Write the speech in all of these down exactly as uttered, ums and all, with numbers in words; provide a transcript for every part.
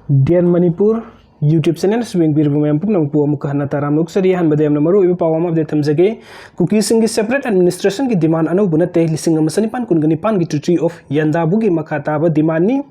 D N Manipur YouTube channel ꯑꯁꯤ ꯌꯦꯡꯕꯤꯔꯤꯕ ꯃꯌꯥꯝ ꯄꯨꯝꯅꯃꯛꯄꯨ ꯑꯃꯨꯛꯀ ꯍꯟꯅ ꯇꯔꯥꯝꯅ ꯑꯣꯛꯆꯔꯤ꯫ ꯑꯍꯥꯟꯕꯗ ꯌꯥꯝꯅ ꯃꯔꯨ ꯑꯣꯏꯕ ꯄꯥꯎ ꯑꯃ update ꯊꯝꯖꯒꯦ꯫ ꯀꯨꯀꯤꯁꯤꯡꯒꯤ separate administration ꯒꯤ demand ꯑꯅꯧꯕ ꯅꯠꯇꯦ꯫ ꯂꯤꯁꯤꯡ ꯑꯃ ꯆꯅꯤꯄꯥꯟ ꯀꯨꯟꯒ ꯅꯤꯄꯥꯟꯒꯤ Treaty of ꯌꯥꯟꯗꯥꯕꯨꯒꯤ ꯃꯈꯥ ꯇꯥꯕ demand ꯅꯤ꯫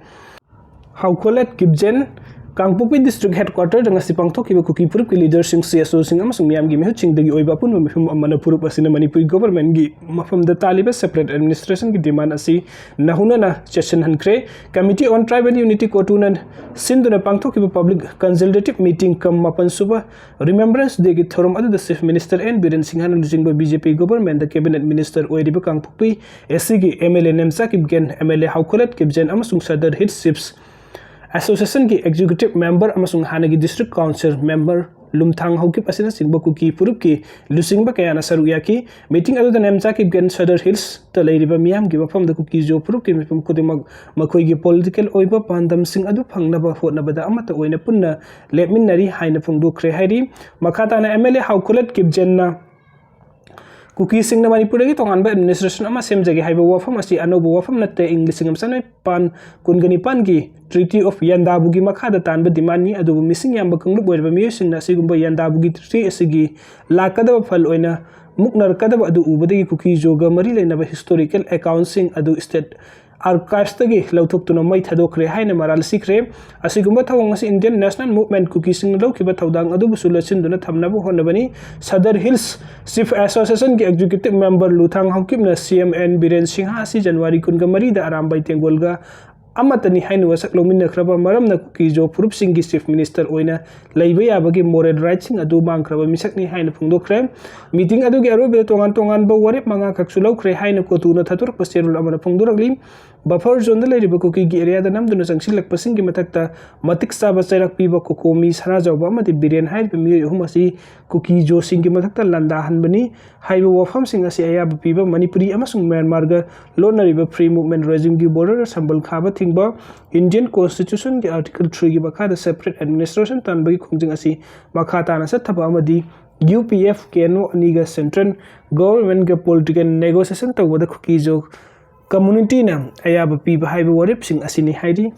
ꯍꯥꯎꯈꯣꯂꯦꯠ ꯀꯤꯞꯖꯦꯟ, ꯀꯥꯡꯄꯣꯛꯄꯤ district headquarter ꯗ ꯉꯁꯤ ꯄꯥꯡꯊꯣꯛꯈꯤꯕ ꯀꯨꯀꯤ ꯐꯨꯔꯨꯞꯀꯤ leader ꯁꯤꯡ, C S O ꯁꯤꯡ ꯑꯃꯁꯨꯡ ꯃꯤꯌꯥꯝꯒꯤ ꯃꯤꯍꯨꯠꯁꯤꯡꯗꯒꯤ ꯑꯣꯏꯕ ꯑꯄꯨꯟꯕ ꯃꯤꯐꯝ ꯑꯃꯅ ꯐꯨꯔꯨꯞ ꯑꯁꯤꯅ ꯃꯅꯤꯄꯨꯔꯒꯤ government ꯒꯤ ꯃꯐꯝꯗ ꯇꯥꯜꯂꯤꯕ separate administration ꯒꯤ demand ꯑꯁꯤ ꯅꯧꯍꯧꯅꯅ ꯆꯦꯠꯁꯤꯟꯍꯟꯈ꯭ꯔꯦ꯫ Committee on Tribal Unity, CoTU ꯅ ꯁꯤꯟꯗꯨꯅ ꯄꯥꯡꯊꯣꯛꯈꯤꯕ public consultative meeting cum ꯃꯥꯄꯟ ꯁꯨꯕ Remembrance Day ꯒꯤ ꯊꯧꯔꯝ ꯑꯗꯨꯗ Chief Minister N ꯕꯤꯔꯦꯟ ꯁꯤꯡꯍꯅ ꯂꯨꯆꯤꯡꯕ B J P government ꯗ cabinet minister ꯑꯣꯏꯔꯤꯕ ꯀꯥꯡꯄꯣꯛꯄꯤ S C ꯒꯤ M L A Nemcha Kipgen, M L A ꯍꯥꯎꯈꯣꯂꯦꯠ ꯀꯤꯞꯖꯦꯟ ꯑꯃꯁꯨꯡ Sadar Hills Chiefs Association ꯒꯤ executive member ꯑꯃꯁꯨꯡ ꯍꯥꯟꯅꯒꯤ district council member ꯂꯨꯝꯊꯥꯡ ꯍꯧꯀꯤꯞ ꯑꯁꯤꯅꯆꯤꯡꯕ ꯀꯨꯀꯤ ꯐꯨꯔꯨꯞꯀꯤ ꯂꯨꯆꯤꯡꯕ ꯀꯌꯥꯅ ꯁꯔꯨꯛ ꯌꯥꯈꯤ꯫ Meeting ꯑꯗꯨꯗ ꯅꯦꯝꯆꯥ ꯀꯤꯞꯒꯦꯟ Sadar Hills ꯇ ꯂꯩꯔꯤꯕ ꯃꯤꯌꯥꯝꯒꯤ ꯃꯐꯝꯗ ꯀꯨꯀꯤ ꯖꯣ ꯐꯨꯔꯨꯞꯀꯤ ꯃꯤꯐꯝ ꯈꯨꯗꯤꯡꯃꯛ ꯃꯈꯣꯏꯒꯤ political ꯑꯣꯏꯕ ꯄꯥꯟꯗꯝꯁꯤꯡ ꯑꯗꯨ ꯐꯪꯅꯕ ꯍꯣꯠꯅꯕꯗ ꯑꯃꯠꯇ ꯑꯣꯏꯅ ꯄꯨꯟꯅ ꯂꯦꯞꯃꯤꯟꯅꯔꯤ ꯍꯥꯏꯅ ꯐꯣꯡꯗꯣꯛꯈ꯭ꯔꯦ ꯍꯥꯏꯔꯤ꯫ ꯃꯈꯥ ꯇꯥꯅ M L A ꯍꯥꯎꯈꯣꯂꯦꯠ ꯀꯤꯞꯖꯦꯟꯅ ꯀꯨꯀꯤꯁꯤꯡꯅ ꯃꯅꯤꯄꯨꯔꯗꯒꯤ ꯇꯣꯉꯥꯟꯕ administration ꯑꯃ ꯁꯦꯝꯖꯒꯦ ꯍꯥꯏꯕ ꯋꯥꯐꯝ ꯑꯁꯤ ꯑꯅꯧꯕ ꯋꯥꯐꯝ ꯅꯠꯇꯦ꯫ ꯏꯪ ꯂꯤꯁꯤꯡ ꯑꯃ ꯆꯅꯤꯄꯥꯟ ꯀꯨꯟꯒ ꯅꯤꯄꯥꯟꯒꯤ Treaty of ꯌꯥꯟꯗꯥꯕꯨꯒꯤ ꯃꯈꯥꯗ ꯇꯥꯟꯕ demand ꯅꯤ, ꯑꯗꯨꯕꯨ ꯃꯤꯁꯤꯡ ꯌꯥꯝꯕ ꯀꯥꯡꯂꯨꯞ ꯑꯣꯏꯔꯕ ꯃꯤꯑꯣꯏꯁꯤꯡꯅ ꯑꯁꯤꯒꯨꯝꯕ ꯌꯥꯟꯗꯥꯕꯨꯒꯤ treaty ꯑꯁꯤꯒꯤ ꯂꯥꯛꯀꯗꯕ ꯐꯜ ꯑꯣꯏꯅ ꯃꯨꯛꯅꯔꯛꯀꯗꯕ ꯑꯗꯨ ꯎꯕꯗꯒꯤ ꯀꯨꯀꯤ ꯖꯣꯒ ꯃꯔꯤ ꯂꯩꯅꯕ historical account ꯁꯤꯡ ꯑꯗꯨ state archives ꯇꯒꯤ ꯂꯧꯊꯣꯛꯇꯨꯅ ꯃꯩ ꯊꯥꯗꯣꯛꯈ꯭ꯔꯦ ꯍꯥꯏꯅ ꯃꯔꯥꯜ ꯁꯤꯈ꯭ꯔꯦ꯫ ꯑꯁꯤꯒꯨꯝꯕ ꯊꯧꯑꯣꯡ ꯑꯁꯤ Indian National Movement ꯀꯨꯀꯤꯁꯤꯡꯅ ꯂꯧꯈꯤꯕ ꯊꯧꯗꯥꯡ ꯑꯗꯨꯕꯨꯁꯨ ꯂꯣꯠꯁꯤꯟꯗꯨꯅ ꯊꯝꯅꯕ ꯍꯣꯠꯅꯕꯅꯤ꯫ Sadar Hills Chief Association ꯒꯤ executive member ꯂꯨꯊꯥꯡ ꯍꯥꯎꯀꯤꯞꯅ C M N Biren Singh ꯑꯁꯤ January ꯀꯨꯟꯒ ꯃꯔꯤꯗ ꯑꯔꯥꯝꯕꯥꯏ ꯇꯦꯡꯒꯣꯜꯒ ꯑꯃꯠꯇꯅꯤ ꯍꯥꯏꯅ ꯋꯥꯁꯛ ꯂꯧꯃꯤꯟꯅꯈ꯭ꯔꯕ ꯃꯔꯝꯅ ꯀꯨꯀꯤ ꯖꯣ ꯐꯨꯔꯨꯞꯁꯤꯡꯒꯤ Chief Minister ꯑꯣꯏꯅ ꯂꯩꯕ ꯌꯥꯕꯒꯤ moral right ꯁꯤꯡ ꯑꯗꯨ ꯃꯥꯡꯈ꯭ꯔꯕ ꯃꯤꯁꯛꯅꯤ ꯍꯥꯏꯅ ꯐꯣꯡꯗꯣꯛꯈ꯭ꯔꯦ꯫ Meeting ꯑꯗꯨꯒꯤ ꯑꯔꯣꯏꯕꯗ ꯇꯣꯉꯥꯟ ꯇꯣꯉꯥꯟꯕ ꯋꯥꯔꯦꯞ ꯃꯉꯥ ꯈꯛꯁꯨ ꯂꯧꯈ꯭ꯔꯦ ꯍꯥꯏꯅ CoTU ꯅ ꯊꯥꯗꯣꯔꯛꯄ ꯆꯦꯔꯣꯜ ꯑꯃꯅ ꯐꯣꯡꯗꯣꯔꯛꯂꯤ꯫ Buffer zone ꯗ ꯂꯩꯔꯤꯕ ꯀꯨꯀꯤꯒꯤ area ꯗ ꯅꯝꯗꯨꯅ ꯆꯪꯁꯤꯜꯂꯛꯄꯁꯤꯡꯒꯤ ꯃꯊꯛꯇ ꯃꯇꯤꯛ ꯆꯥꯕ ꯆꯩꯔꯥꯛ ꯄꯤꯕ ꯀꯣꯀꯣꯃꯤ, ꯁꯅꯥꯖꯥꯎꯕ ꯑꯃꯗꯤ ꯕꯤꯔꯦꯟ ꯍꯥꯏꯔꯤꯕ ꯃꯤꯑꯣꯏ ꯑꯍꯨꯝ ꯑꯁꯤ ꯀꯨꯀꯤ ꯖꯣꯁꯤꯡꯒꯤ ꯃꯊꯛꯇ ꯂꯥꯟꯗꯥꯍꯟꯕꯅꯤ ꯍꯥꯏꯕ ꯋꯥꯐꯝꯁꯤꯡ ꯑꯁꯤ ꯑꯌꯥꯕ ꯄꯤꯕ ꯃꯅꯤꯄꯨꯔꯤ ꯑꯃꯁꯨꯡ ꯃ꯭ꯌꯥꯟꯃꯥꯔꯒ ꯂꯣꯟꯅꯔꯤꯕ Free Movement Regime ꯒꯤ border ꯗ ꯁꯝꯕꯜ ꯈꯥꯕ ꯊꯤꯡꯕ, Indian Constitution ꯒꯤ Article three ꯒꯤ ꯃꯈꯥꯗ separate administration ꯇꯥꯟꯕꯒꯤ ꯈꯣꯡꯖꯪ ꯑꯁꯤ ꯃꯈꯥ ꯇꯥꯅ ꯆꯠꯊꯕ ꯑꯃꯗꯤ U P F K N O ꯑꯅꯤꯒ central government ꯒ political negotiation ꯇꯧꯕꯗ ꯀꯨꯀꯤ ꯖꯣ community ꯅ ꯑꯌꯥꯕ ꯄꯤꯕ ꯍꯥꯏꯕ ꯋꯥꯔꯦꯞꯁꯤꯡ ꯑꯁꯤꯅꯤ ꯍꯥꯏꯔꯤ꯫